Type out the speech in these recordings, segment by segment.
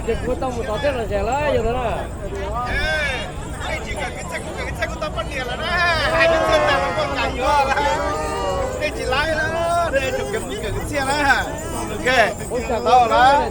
Ces kuv tau mus tom tej los zes lawm yog lawm na. Tsis kawm kwv txhiaj, kuv kawm kwv txhiaj kuv tau poj niam lawm na. Hais kwv txhiaj tas los muaj kam yuav lawm. Nej tsis laib na, nej tsum kawm kwv txhiaj na. Ok, tau lawm.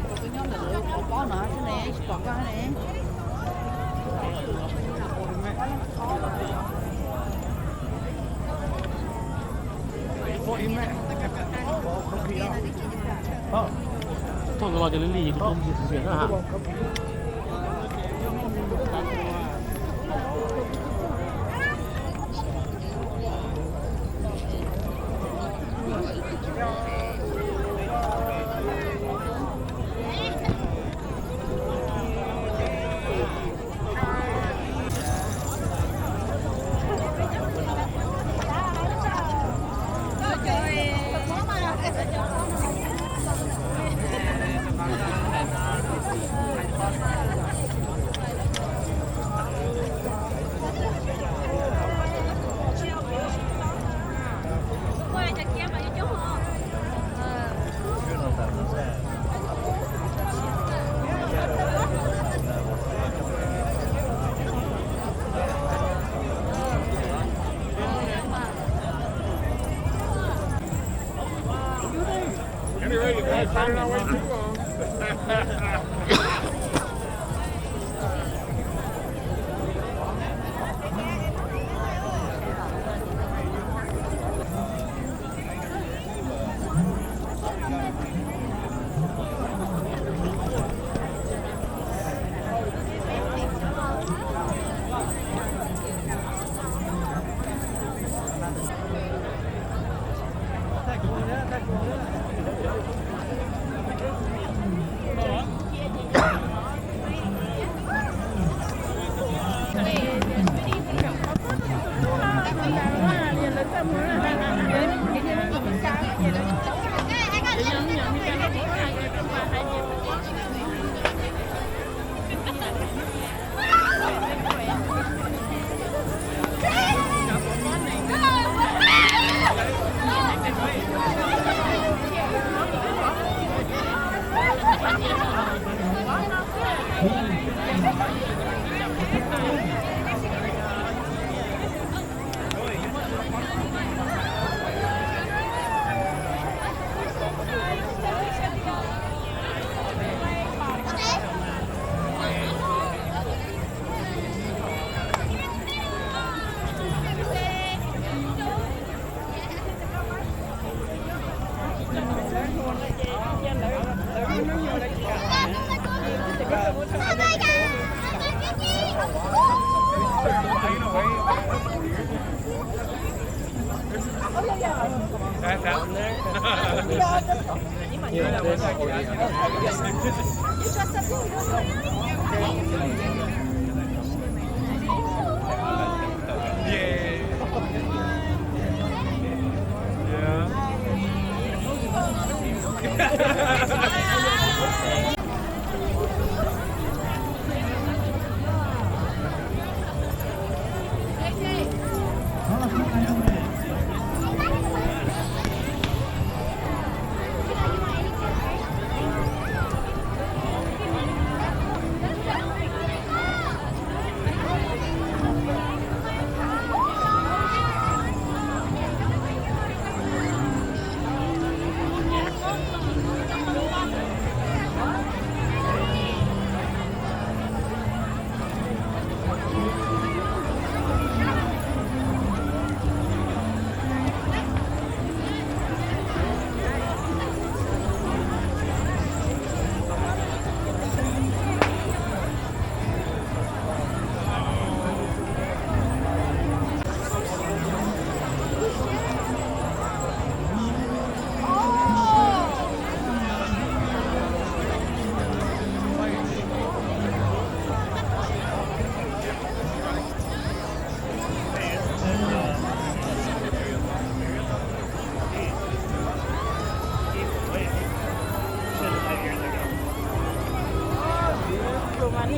Kuv twb nyob ntawm lawv qhov pob no xwb ne, tsis pom koj ne. Thauj los ces li li kuv tuaj mus tus tias na.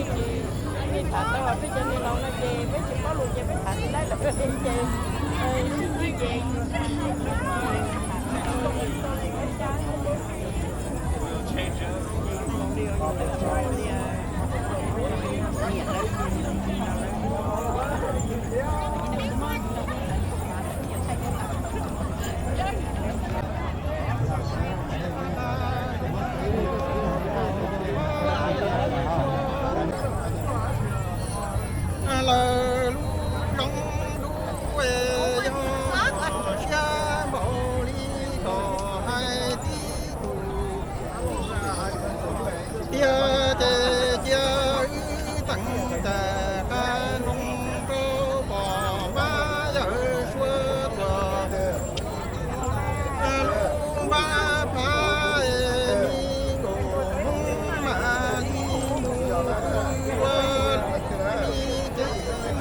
Peb tham tau peb cov niam laus no ces peb tsis paub lus ces peb tham tsis tau lawm ces sib ntsib ces Lawv lub zoov dub yog siab npaum li kom hais tib tug tiag ces cia wb teem tas qab nroog rau pom mab yawg suav tuag. Lub npab phav es me nkaus hmoob mam li mus ua li ces muag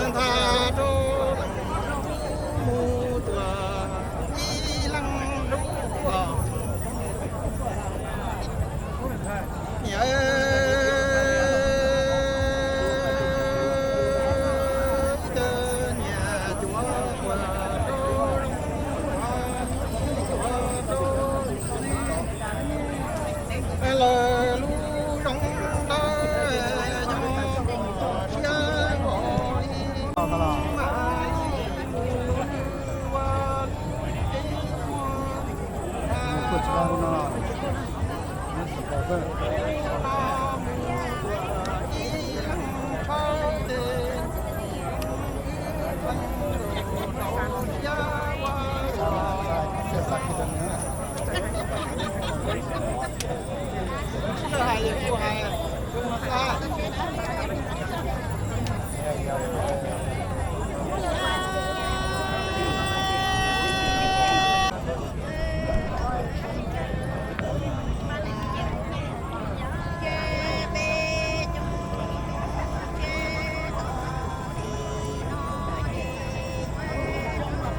nthav rau leej mus tuag ib leeg lub os. Niam, niam cuav quas rau, lawv lub zoov ntawd yog siab npaum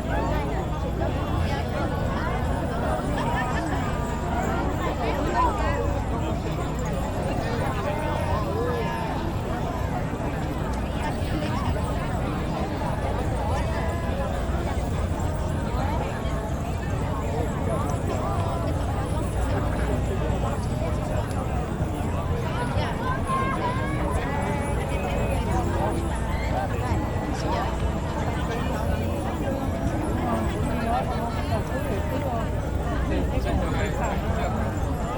li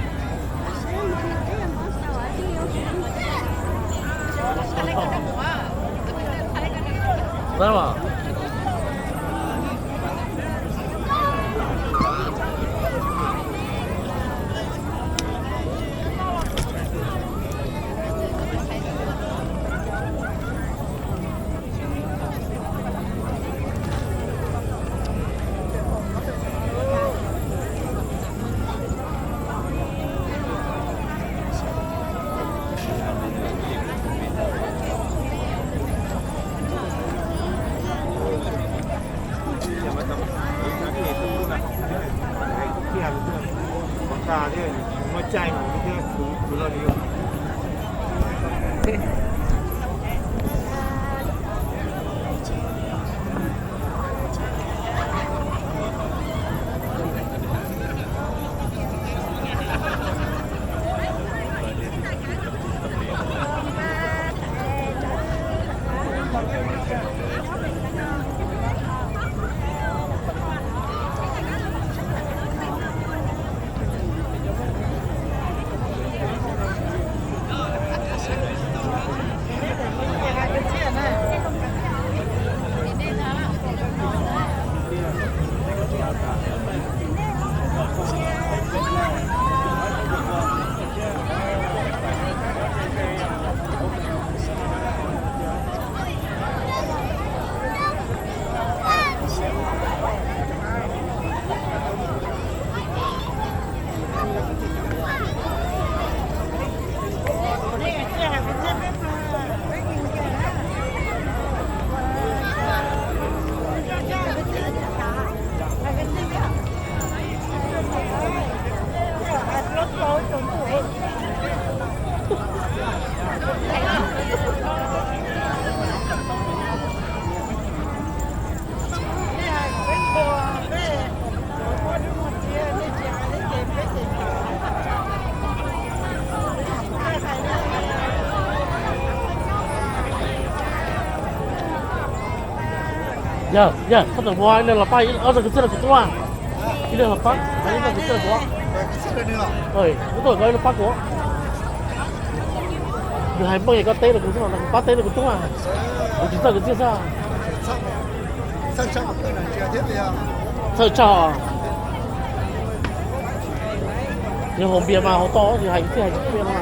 mas li mus ua li ua. Tag thiab, muaj caij mus thiab, khwv khwv los li. Yog, yog, koj tawm mus, ib leeg los pab, ob tug kwv tij los kuv tuaj. Ib leeg los pab, ib tug kwv tij los kuv. Kuv tuaj, koj ib leeg pab kuv. Nws hais meej, koj teb rau kuv xwb, kuv pab teb rau kuv tuaj. Kuv tsis txawj kwv tij xwb. Txhawj tshaj. Yog haus npias mas haus tau, tsis hais kwv tij hais kwv tij no.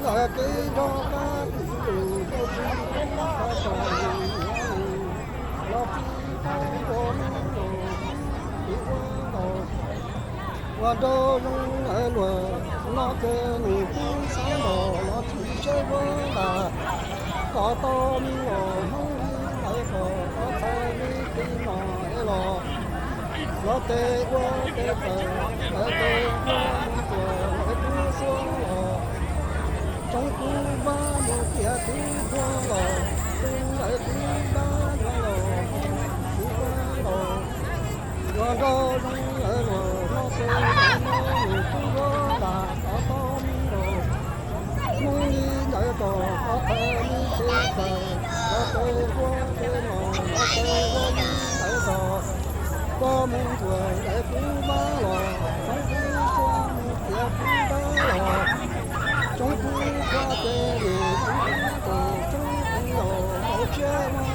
Lawv kev nrog qab kwv lus rau tsis tau tau los tsis tau ua neej los tsis ua ntaus. Ua nraug zoo lawv luag no ces nws twb xav ntaus los tsis seb ua ntas. Kom tau me los Hmoob li lawv kom tau txhais li qis no es los los tes ua tes tawm lawv tes ua mus tuam lawv twb xua los. Tsoov kuv npab mus tias twb tuag los, tus lawv kuv npab no los kuv npab los. Ua nraug zoo lawv luag no ces lawv no nws twb ua ntas kom tau me los Hmoob li lawv kom tau txhais li qis tawm lawv tes ua tes no lawv tes ua li lawv kom tau mus tuam lawv kuv npab los, tsoov kuv xua mus tias kuv npab los. Tsoov kuv npab ces nws kuv npab tes tsoov kuv los tau siab ua